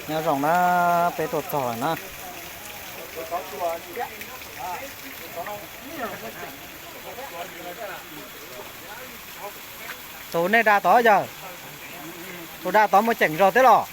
Nyob zoo na, peb tuaj txog lawm na. Tus nej da tod yawg, tus da tod muaj ceem zog thiab los?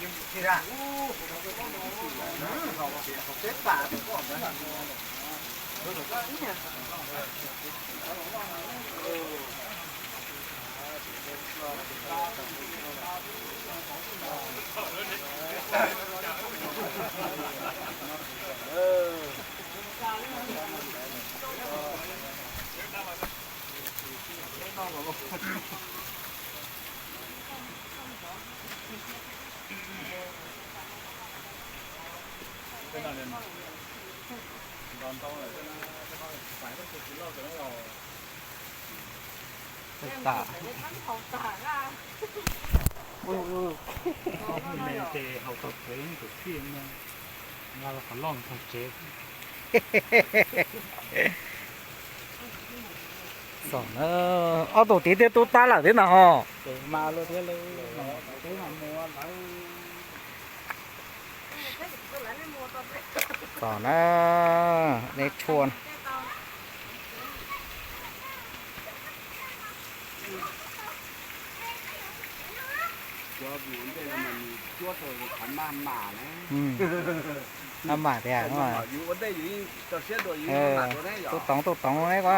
Txog na, ob tug tid twb tub tab lawm thiab na ho. Txog na, nej tshuaj. Maj mam tiag. Tub toov tub toov ne ko.